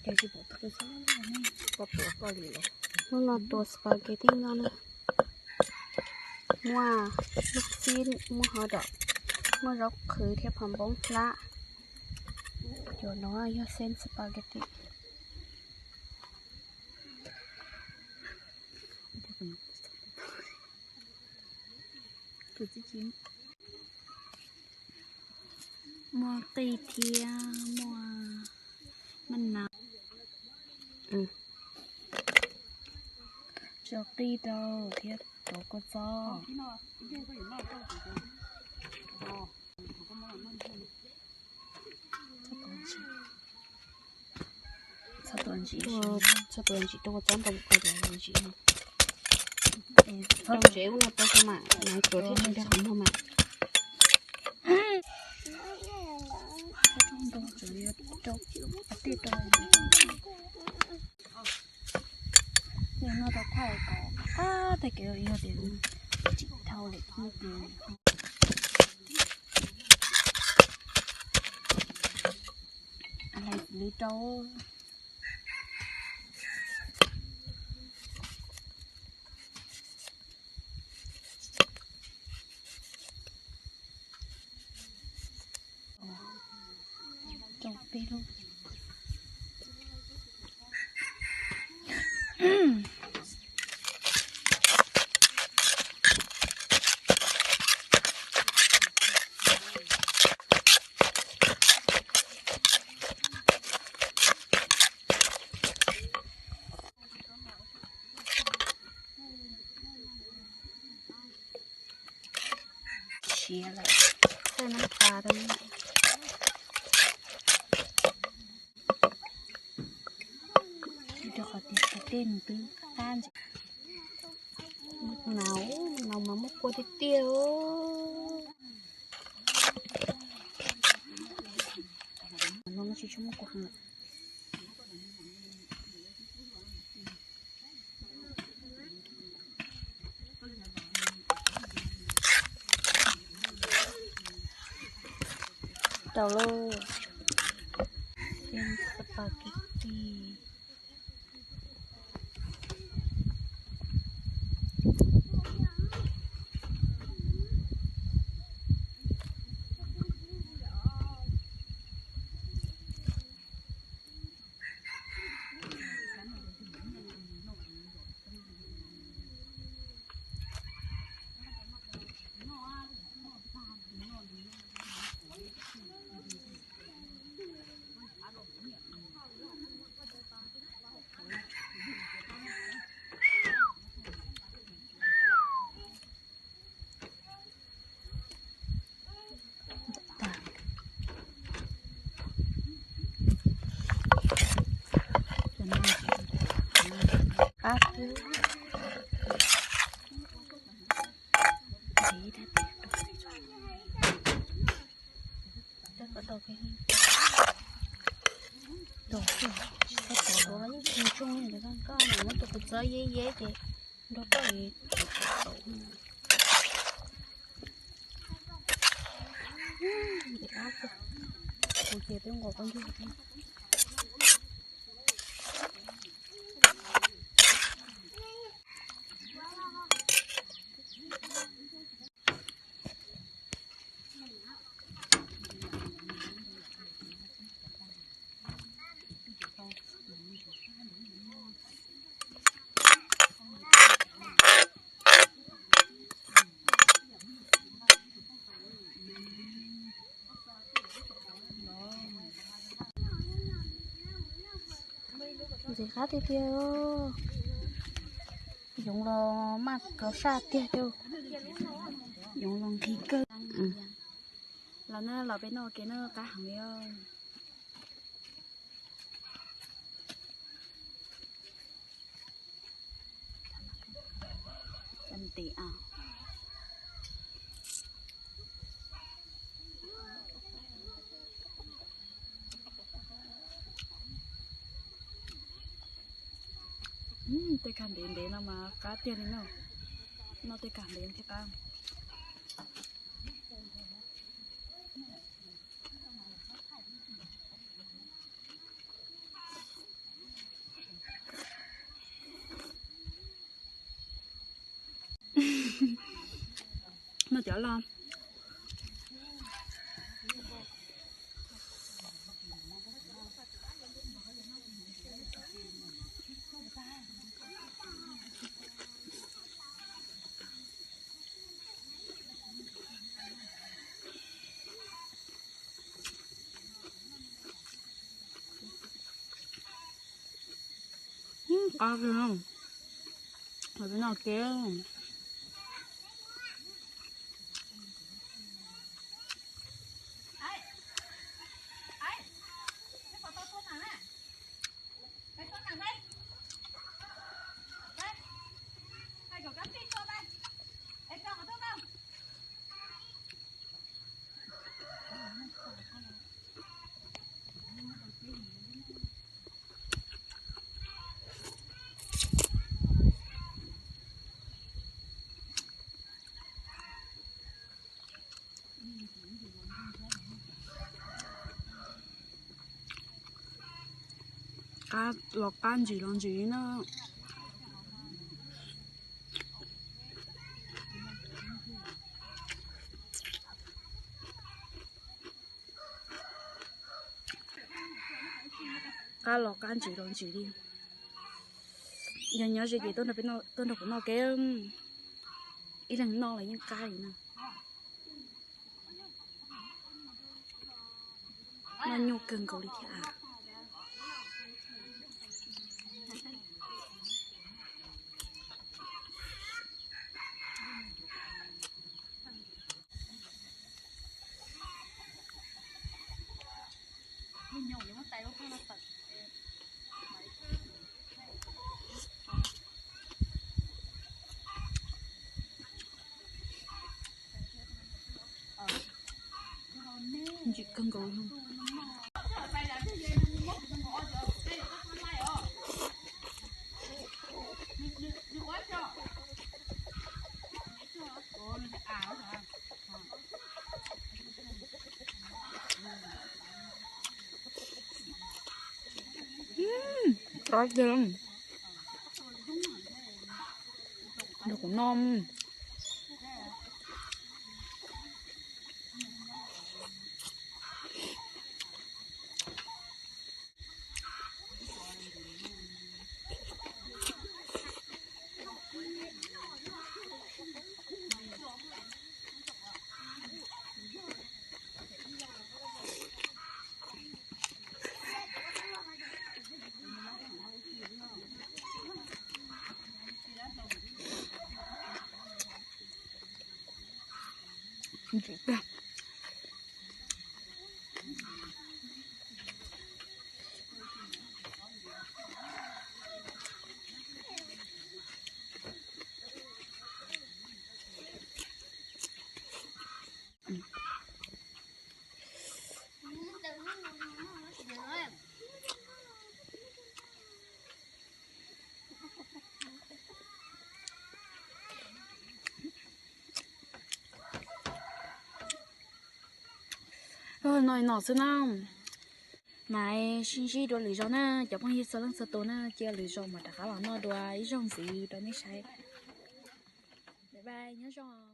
Hnub no tua spaghetti no na, muaj lub txib, muaj hot dog, muaj zaub qhwv thiab pham npoob hlab. Cov no yog xiv spaghetti. Muaj qij thiab muaj maj nab. Tso qij rau thiab rau kua txob. Txhob tua ntsim, txhob tua ntsim rau kua txob ntoo, ua ntsim. Txhob ntsev ua tau tau mam, mam tuav thiab tsis nrog qhov muag mam. Txhob tua ntoo, tsuas yog rau tej rau. Noj tau thaj kom qab tej kev yog tias tsim dhau lawm thiab ces hlais lwv rau. Rau peb lub. Siav lawm, tej nab tas rau. Rau qhov tias tej nws twb qab ntsis. Nau, nau mas muaj kua tiag tiag. No tsis tshua muaj kua heev lawm. Tau lauj, xiv spaghetti. Qab thiab. Muab tus kua txob yeb yeb ces nrog koj. Kuv ces twb nqos kua ntug. Ntxim qab tiag tiag. Yoov los maj kov saj tiag tiag. Yoov los nqhis kawg. Los na, los peb noj ua ke na, qab heev li. Tej kab ntev ntev no mas qab tiag li na. Noj tej kab ntev thiaj qab. Cov los. Qab, no kev. Qab los qab ntsis los ntsis na. Qab los qab ntsis los ntsis li. Yog nyob ze ces tuaj nrog kuv noj kev. Ib leeg noj los yeej qab li na. Noj nyuaj kawg nkaus li thiab. Ntsim kawg nkaus. Qab tiag. Nrog kuv noj. Noj li no xwb na. Mas sib ntsib dua lwm zaus na cov phooj ywg txhua leej txhua tus na, cia lwm zaus mam rov qab los noj dua ib zaug ntxiv rau nej saib. Bye bye, nyob zoo.